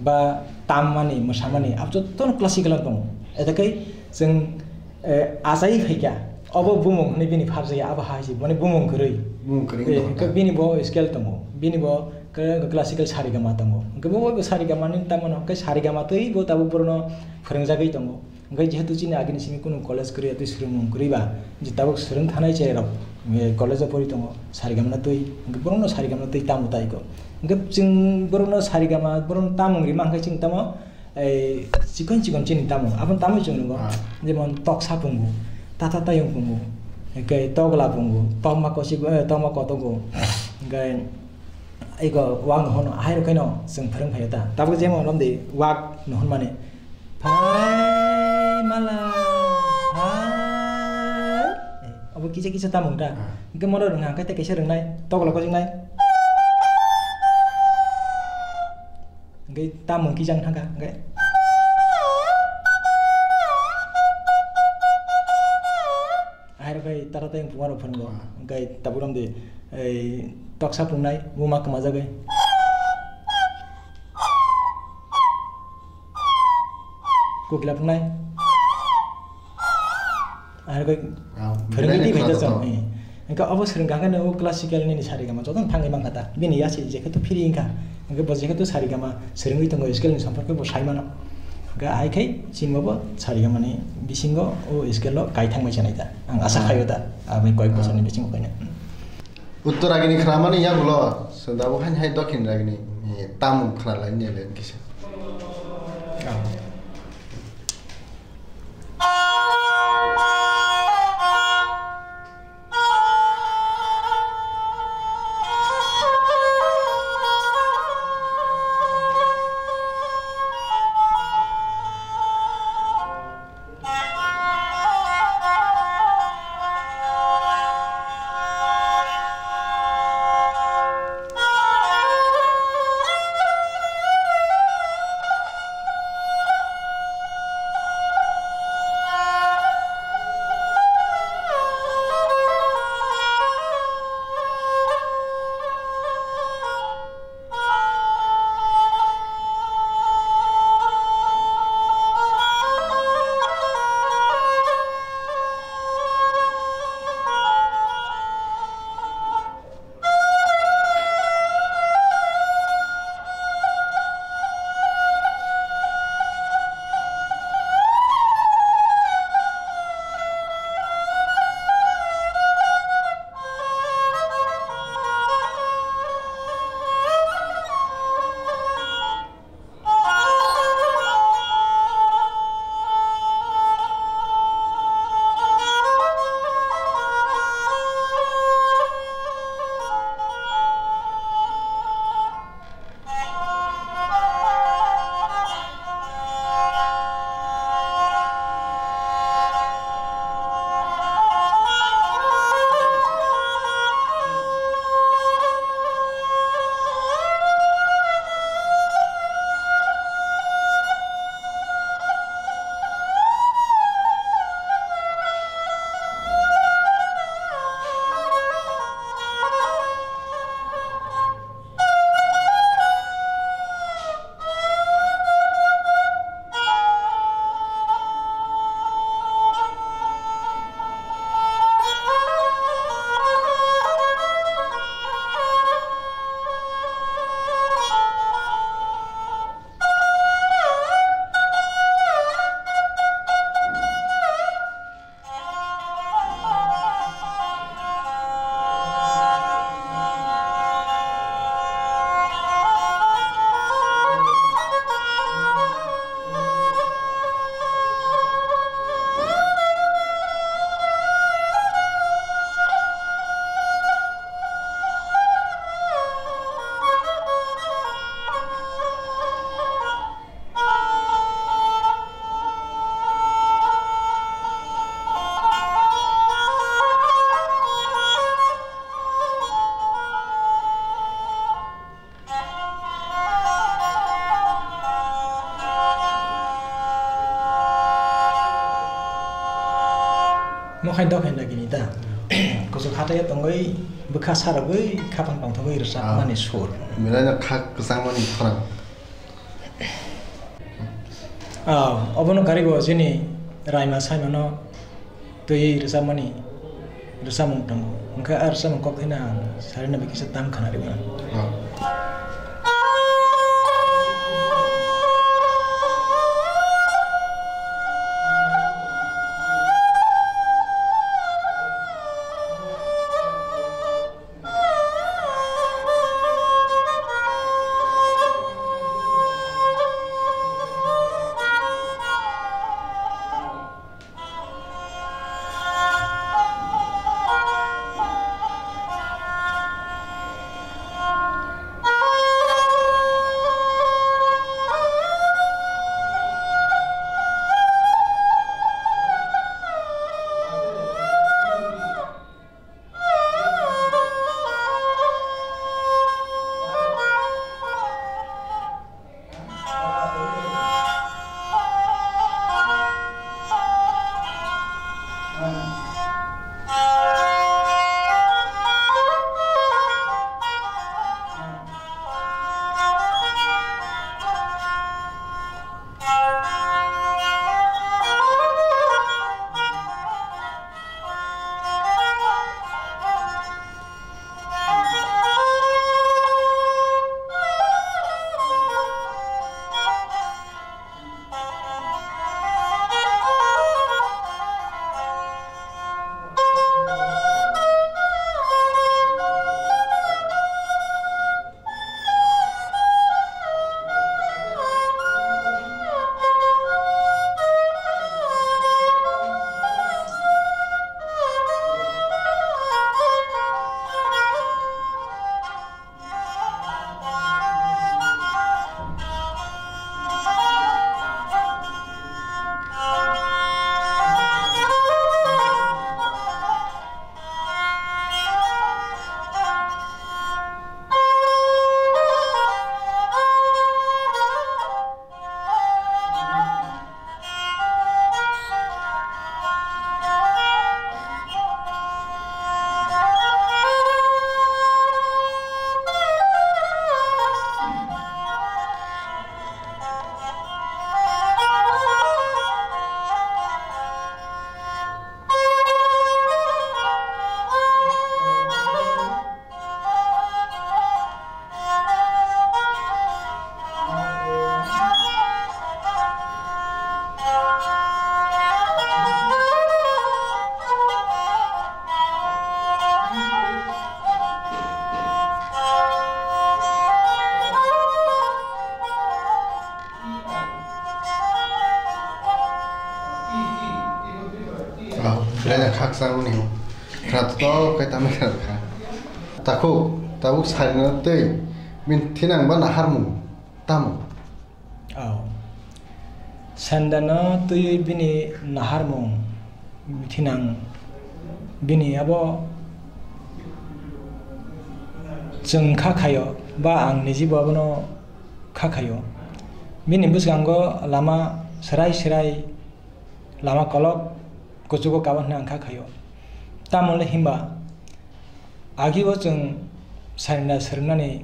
ba tammani, mwsamani abo jotono classical tongo. Eta khe chwng, eh, achai phaikha, obo bumung hwnwi bini pharjaya, abo hai se, boni bumung kwrwi. Bumung kwrwi Eh, wngkha. Hwnkhe bini bo scale tongo, bini bo classical sarigama tongo. Hwnkhe bo, bo sarigama ni tamo no, hwnkhe sarigama twi bo tabuk borokno phwrwngjagwi tongo. Hwnkhe jehetu chini agini simi kunu college kwrwi, twi swrwngmung kwrwi ba, je tabuk swrwng thanai cherai rok, eh, college o pori tongo, sarigama no twi, hwnkhe borokno sarigama no twi tamo tai kok. Hwnkhe chwng borokno sarigama, borokno tamung rima hwnkhe chwng tamo, ei, chikon chikon chini tamung, aboni tamung chwng nungo, Ah. jemon toksa pungu, tata tayung pungu, hwnkhe togla pungu, tokma kosi, eh, tokma kotogo, hwnkhe ego wak no hono, ahai rok khe no chwng phwrwng phaio ta. Tabuk jemon romdi wak no hwnmani, phai mala, phai. Eh, obo kisa kisa tamung ta. Ah. Hwnkhe mono rwngha, hwnkhe tei kaisa rwngnai, tokla kosingnai. Hwnkhe tamung kisa wng thangkha, hwnkhe. Ahai rok khai tata tei wngpung aro phwrwngo. Ah. Hwnkhe tabuk romdi, ei, toksa pungnai, buma kwmajagwi. Kokila pungnai. Ahai rok khai Ah, phwrwngwi belai twi khai khwna jachang. Tongthok. Eh. Hwnkhe obo swrwng kha khe no classical nini sarigama jotono thangwi mankha ta. Bini yasi jekhe to phiri wngkha. Hwnkhe bo jekhe to sarigama swrwngwi tongo, scale ni sampor khe bo sai mano. Hwnkhe ahai khai chini bo sarigama ni bisingo o scale o kaithang bai chanai ta. Ang asa Ah. khaio ta. Aboni koyek Ah. bochor ni bisingo kaina. Uttor agini khwnamani yagulo, sodabo hain hai dokhin agini, eh, tamung khwnalai nele kisa. Ah. Hai dok hai nagini da. Kuchuk hatai tongwi bwkha sarogwi khapang tongthogwi rwchapmani sur. Belai no kha kwchangmani khorang. Ah, obono karigo chini raima saimano twi rwchapmani rwchapmung tongo. Hwnkhe a rwchapmung kok thwina ang sarina bai kisa tam khna rwmani. Ah. Ah, belai khakchangmani o. Khna to khe tamo kha. Takhuk, tabuk sarino tei bini thinang ba naharmung tamo? Oh. Sendano twiwi bini naharmung thinang bini abo chwng kha khaio ba ang nijibo abono kha khaio. Bini bwskango lama swrai swrai, lama kolok kuchugo kabo hwnwi ang kha khaio. Tamoni hwnba agio chwng sarinda swrwngnani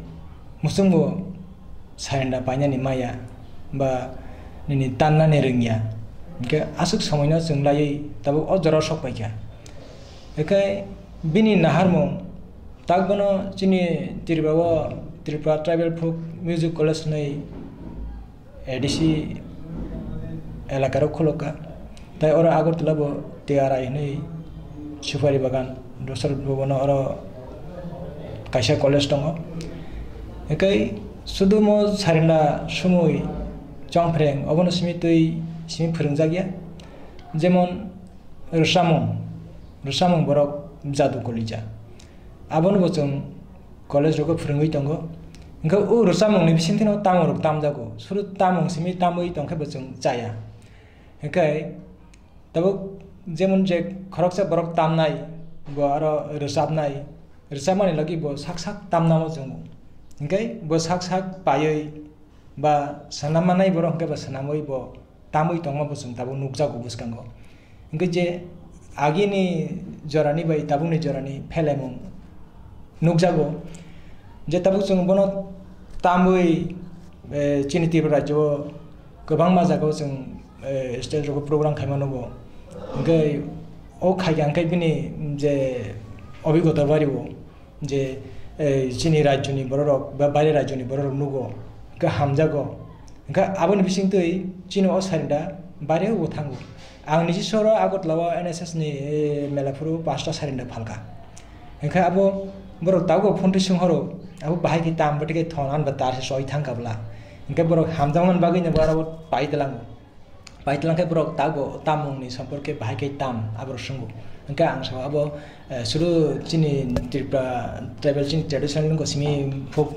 muchungbo sarinda painani maya ba nini tannani rwngya. Hwnkhe aswk somoino chwng laiwi tabuk o jorao sok paikha. Hwnkhe bini naharmung tak bono chini Tripura o Tripura Tribal Folk Music College hwnwi A D C elakaro khulukha. Tai oro Agartala bo T R I hwnwi Supari Bagan, Dosar Bhavan oro kaisa college tongo. Hwnkhe sudumo sarinda sumui chongphreng obono simi twi simi phwrwngjakya. Jemon rwchapmung, rwchapmung borok jadu kolija. Abono bo chwng college rogo phwrwngwi tongo. Hwnkhe o rwchapmungni bisingtwi no tamung rok tamjago. Suru tamung simi tamwi tongkhe bo chwng chaya. Hwnkhe tabuk jemon je khoroksa borok tamnai, bo aro rwchapnai, rwchapmani logi bo sak sak tamnamo chwngo. Hwnkhe bo sak sak paiwi ba swnam manai borok hwnkhe bo swnamwi bo tamwi tongma bo chwng tabuk nukjago bwskango. Hwnkhe je agini jorani bai tabukni jorani phelemung nukjago. Je tabuk chwng bono tamwi, eh, chini Tripura rajyo kwbangma jagao chwng, eh, stage rogo program khaima nugo. Hwnkhe o khaikha hwnkhe bini je obigota bario je, eh, chini rajyoni bororok ba baire rajyoni bororok nugo, hwnkhe hamjago. Hwnkhe aboni bisingtwi chini o sarinda bairebo thango. Ang niji soro Agartala o N S S ni, eh, mela phuru pasta sarinda phalkha. Hwnkhe abo borok tabukbo phone twi swnghoro, abo bahai khe tam, bwtwi khe thon, ani ba tar se soi thangkha bwla. Hwnkhe borok hamjakmani bagwino bo aro pai tlango. Paitlang khe borok tabukbo tamungni somporke bahai khe tam, aborok swngo. Hwnkhe ang sao abo, eh, suru chini Tripura tribal, chini traditional wngkha simi folk,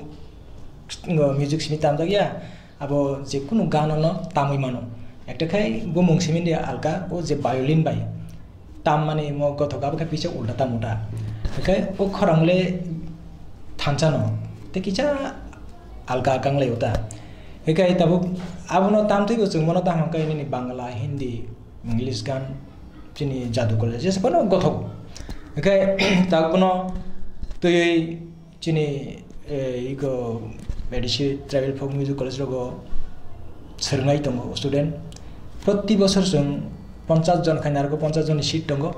wngkha music simi tamjakya, abo jekunu ganono tamwi mano. Ekta khai bumung simi de alka, o je violin bai tam mani mo gothok abo khe pisa ulta tam uta. Hwnkhe o khorang le thansa no, tei kisa alka alka wng lai o ta. Hwnkhe tabuk abono tamtwi bo chwng bono tamo khe nini Bangla, Hindi, English gan chini jadu kole jesa bono gothok. Hwnkhe tabuk bono twiwi chini, eh, iko A D C Tribal Folk Music College rogo swrwngnai tongo student. Proti bosor chwng ponchas jon khai narwgo, ponchas jonni seat tongo.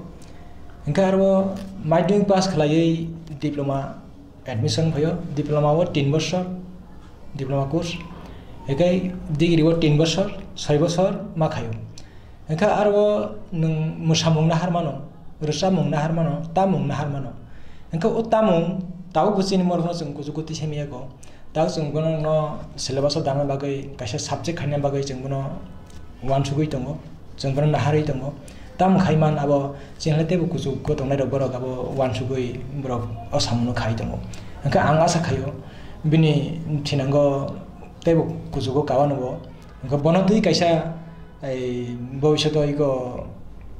Hwnkhe aro madhyamik pass khlaiwi diploma admission phaio, diploma o tin bosor, diploma course, hwnkhe degree o tin bosor, soi bosor ma khaio. Hwnkhe aro nwng mwsamung nahar mano, rwchapmung nahar mano, tamung nahar mano. Hwnkhe o tamung tabuk bo chini morokno chwng kuchugo twi simi yago. Tabuk chwng bono syllabus o dangna bagwi, kaisa subject khaina bagwi chwng bono uansugwi tongo, chwng bono naharwi tongo. Tamo khai man abo chini teibo kuchugo tongnai rok borok abo uansugwi borok o samungno khai tongo. Hwnkhe ang asa khaio bini thinango teibo kuchugo kawan bo. Hwnkhe bono twi kaisa, ei, bobishoto iko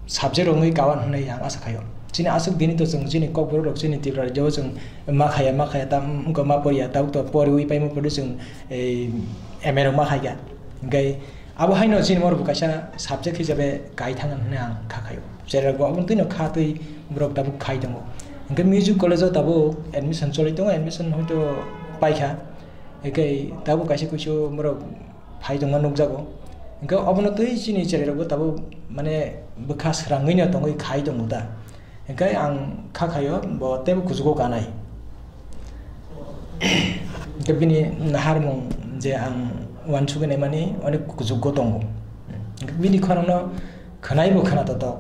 subject rok wngwi kawan hwnwi ang asa khaio. Chini aswk dini to chwng chini kokborok rok chini Tripura rajyo o chwng ma khaya, ma khaya, tam wngkha ma poriya, tabuk to poriwi paimo pori chwng, ei, M A rok ma khaikha. Hwnkhe abo haino chini morokbo kaisa subject hisabe kai thang hwnwi ang kha khaio. Cherai rok bo aboni twino kha twi borok tabuk khai tongo. Hwnkhe music college o tabuk admission choli tongo, admission hoito paikha. Hwnkhe tabuk kaisa kuisu borok phai tongma nukjago. Hwnkhe obono twi chini cherai rokbo tabuk mane bwkha swrangwi no tongwi khai tongo ta. Hwnkhe ang kha khaio bo teibo kuchugo kanai. Hwnkhe bini naharmung je ang uansugwi naimani onek kuchugo tongo. Bini khorangno khwnaibo khwna totok.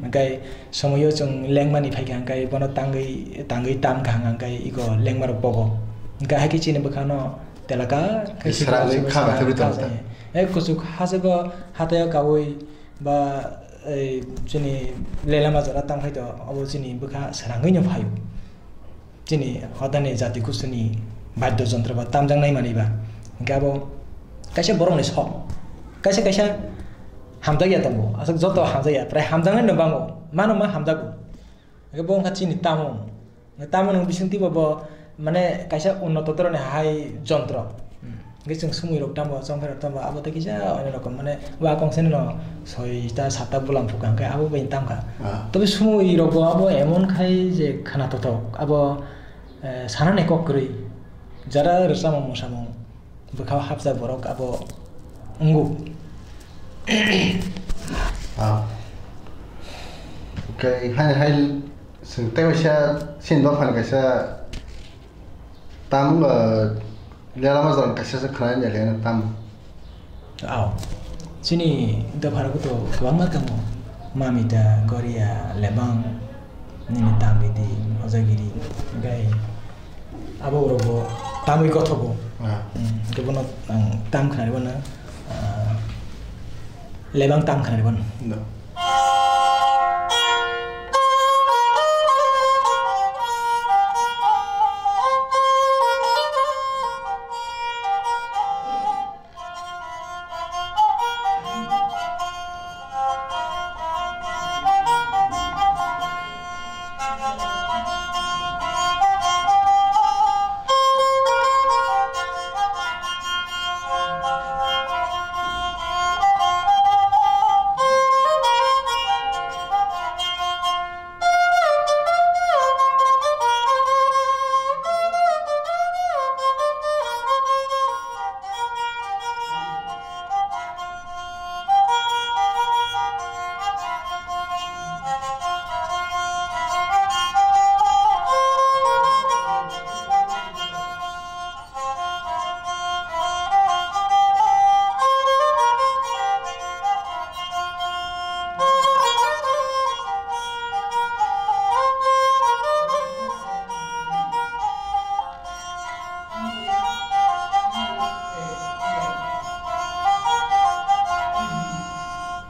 Hwnkhe somoio chwng lengmani phaikha hwnkhe bono tangwi, tangwi tamkha hwnkhe iko lengmarok pogo. Hwnkhe haikhe chini bwkhano telaka khe Israel sibra kha sibra khe sibra tongsa. Hai. Hai kuchuk hajago hataio kaui ba, ei, chini lelama jora tangphai to, abo chini bwkha srangwi no phaio. Chini hodani jati kusuni baddo jontro ba tamjak nai manwi ba. Hwnkhe abo kaisa borokni sok. Kaisa kaisa hamjakya tongo. Aswk joto hamjakya. Prai hamjaknai no bango. Mano ma hamjago. Hwnkhe bo wngkha chini tamung. Tamung ni bisingtwi bo, bo mane kaisa unnoto dhoronni hai jontro. Hmm. Hwnkhe chwng sumui rok tamo, chongphai rok tamo, abo tei kisa onno rokom mane wa kongsa no soi ta sat ta bulam phukha hwnkhe abo bai tamkha. Ah. Tobe sumui rok bo abo emon khai je khana totok, abo, eh, sanani kok kwrwi. Jara rwchapmung mwsamung bwkhao hapjak borok abo wngo. Ah. Okay, hai, hai, chwng tei kaisa chini dophani kaisa tam, eh, lelama jora kaisa se khwnai ya lena tam. Aw. Chini dopharo to kwbangma tongo. Mamita, Goria, Lebang, nini Tambidi, Hojagiri, gai. Abo orobo tamwi gothogo. Ah. Hmm, hwnkhe bono ang tam khnari bono, ah, Lebang tam khnari bono. No.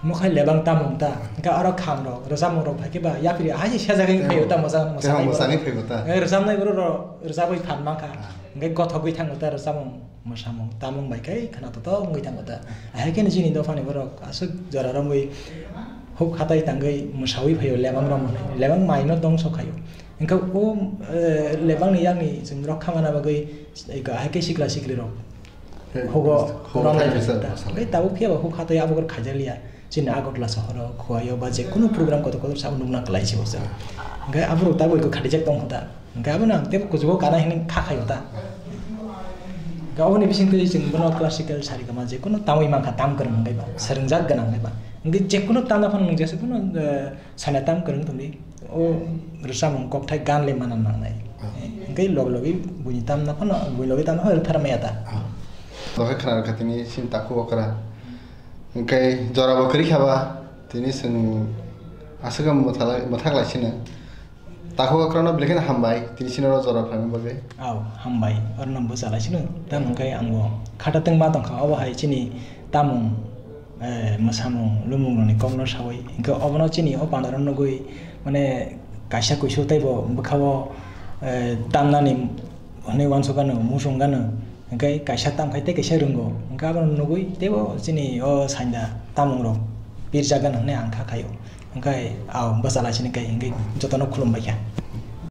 Mokhai lebang tamung ta, hingke oro kham rok, rwchapmung rok phai khe ba yapri hai se sajagwi phai ta mosa, mosa. Tei mosa ni phai ta. Rwchapnai borok rok rwchapwi phan mankha, hingke gothogwi thango ta rwchapmung, mosamung, tamung bai khe khwna totok wngwi thango ta. Hai khe chini dophani borok aswk jora romwi huk hatai tangwi mosawi phaio lebang romwi, lebang mai no dongso khaio. Hingke o lebang ni yakni chwng rok khamana bagwi hai khe sikla sikli rok. Hugo, hugo romlai khaisa ta. Hingke tabuk phiya ba huk hatai abo kor khaijakliya. Chini Agartala sohoro, Khowai o ba je kunu program kotor kotor sabo nukna kwlai se bwswk. Hingke abo rok tabuk eko khatijak tong kho ta. Hingke abo no ang tebo kuchugo kana hini kha khaio ta. Hingke oboni bisingtwi chwng bono classical sarigama je kunu tamwi mankha, tam kwrwng hingke ba, swrwngjak gwnang hingke ba. Hingke je kunu tamna phano nwng jesa kunu, eh, sana tam kwrwng tongdi. O rwchapmung kokthai gan le mana nangnai. Hingke log logi buini tamna phano, buini logi tamna phano rwthar maya ta. Dohai khna rwkha tini chini takhuk okra. Hingke jora bo kwrwi kha ba, tini chwng aswk mwthalai, mwthak lai sino. Takhuk okra no belai kheno hambai, tini chini oro jora phaima bagwi. Aw, hambai, oro no bwsa lai sino. Tamo hingke ang bo khata tengma tongkha, obo hai chini tamung, eh, mwsamung, lumung rokni kokno sawi. Hingke obono chini o pandaro nugwi, mane, kaisa kuisu teibo bwkhao, eh, tamnani hwnwi uansuk gano, musung gano. Hingke kaisa tamkhai tei kaisa rwngo. Hingke abono nugwi teibo chini o sainda tamung rok pirjak gano hwnwi ang kha khaio. Hingke aw bwsa lai sini kai hingke jotono khulum bai kha.